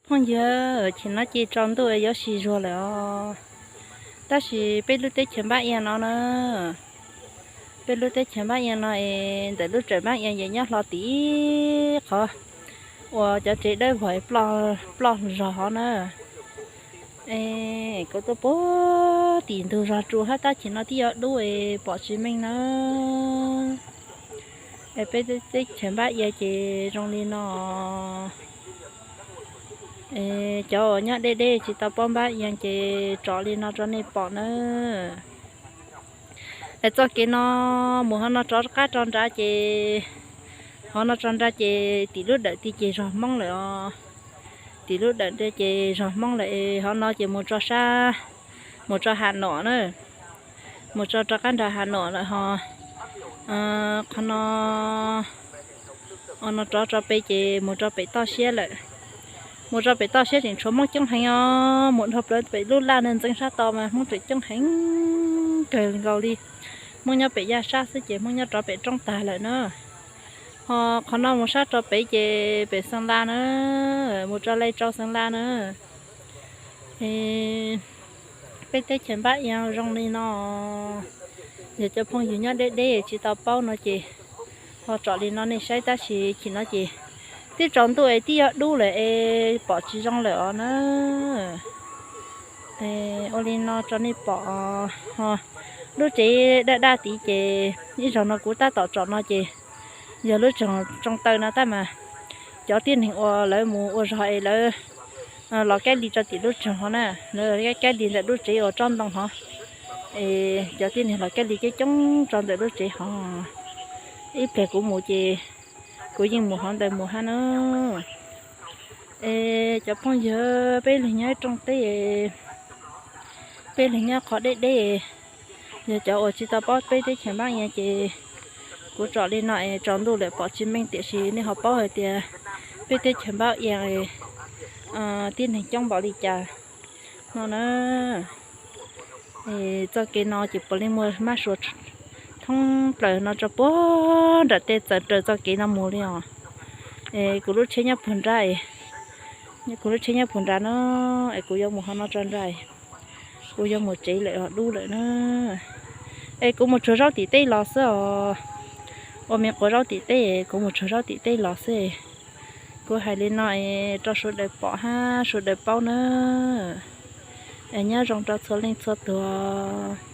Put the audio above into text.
Phooj ywg, chim no ces tsaus ntuj yuav sib zuag lawm os. Tab sis peb lub teb chaws Npab Ia no na, peb lub teb chaws Npab Ia no es ntawm lub tsev Npab Ia ces nyob hlo tim qhov uas cov tsev dawb vog ploj zog hov na. Es kuv tuaj puag tim ntug zog tsuas hab tab chim no twb yuav dub es pom tsis meej na. Es peb teb chaws Npab Ia ces zoo li no. Cov uas nyob deb deb tsis tau paub Npab Ia ces tsom li no rau nej pom na. Es txoj kev no mus hov no rov qab rau nrad ces, hov no rau nrad ces tim lub dawm tid ces zog Hmoob lawm os. Tim lub dawm tid ces zog Hmoob lawm es hov no ces mus rau sab, mus rau Has Nom na, mus rau rov qab nram Has Nom lawm ho. Qhov no, no rov rau pem ces mus rau pem toj siab lawm. Mus rau pem toj siab tseem tshuav Hmoob coob heev os, mus dhau plaws pem lub laj ntxeev sab tod mas Hmoob tseem coob heev kawg nkaus li. Hmoob nyob pem yaj sab xwb ces Hmoob nyob rov pem roob tag lawm na. Ho qhov no mus sab rau pem ces pem Xeev Las na, mus rau Lais Tsau Xeev Las na. Peb teb chaws Npab Ia zoo li no. Yog cov phooj ywg nyob deb deb tsis tau paub no ces ho tsom li no nej saib tab sis chim no ces twb tsaus ntuj es twb yuav dub lawm es pom tsis zoo lawm os na. Ua li no rau nej pom, lub tsev daj daj tid ces ib zaug no kuv tab tom tsom no ces yog lub tsev tsoo taw no tab mas cov tib neeg uas lawv mus ua zog es lawv los kab li rau tim lub tsev hov na, lawv kab li ntawm lub tsev uas tsob ntoo hov, es cov tib neeg los kab li coob coob rau ntawm lub tsev hov. Ib pliag kuv mus ces kuv yeej mus hov ntawd mus hab na. Es cov phooj ywg, peb leeg nyob rooj teb, peb leeg nyob qhov deb deb, yog cov uas tsis tau paub peb teb chaws Npab Ia ces kuv tsom li no es tsaus ntuj lawm pom tsis meej tiam sis nej ho paub hais tias peb teb chaws Npab Ia tib neeg coob npaum li cas no na. Txoj kev no ces puav leej muaj mab sua thoob plaws no rau puag nram tej txawm raws txoj kev no mus li os. Es kuv lub tsheb nyob puag nrad, kuv lub tsheb nyob puag nrad no, es kuv yuav mus hov no rau nrad, kuv yuav mus tsev lawm os, dub lawm na. Es kuv mus tsuag zaub tim teb los xwb os, ua me quav zaub tim teb, kuv mus tsuag zaub tim teb los xwb. Kuv hais li no es rau sawv daws pom hab sawv daws paub na. Es nyob zoo rau txhua leej txhua tus.